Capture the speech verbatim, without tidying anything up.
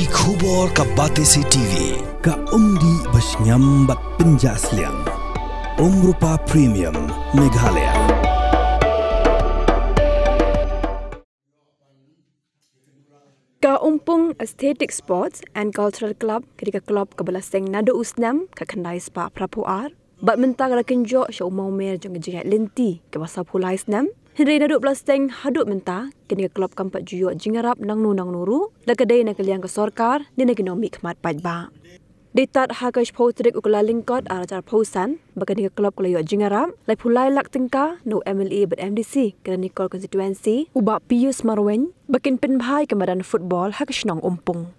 Khubor ka Batesi T V, ka umdih ba shngiam bad pynjah sliang. Umrupa Premium, Meghalaya. Ka Umpung Aesthetic Sports and Cultural Club ka dei ka club kaba la seng naduh u snem khatkhyndai spah phraphew ar. Bad mynta ka la kynjoh sha u mawmer jong ka jingïaid lynti kaba sawphew lai snem. Hynrei naduh ba la seng haduh mynta, kane ka club kam pat ju ïoh jingïarap nangno nangno ruh, la ka dei na ka liang ka sorkar ne na ki nongmihkhmat paidbah. Dei tad ha ka shiphew tarik u Kyllalyngkot ar hajar arphew san ba kane ka club ka la ïoh jingïarap laiphew lai lak tyngka na u M L A bad M D C ka Ranikol constituency, u Bah Pius Marwein, ba kin pynbha ïa ka madan football ha ka shnong Umpung.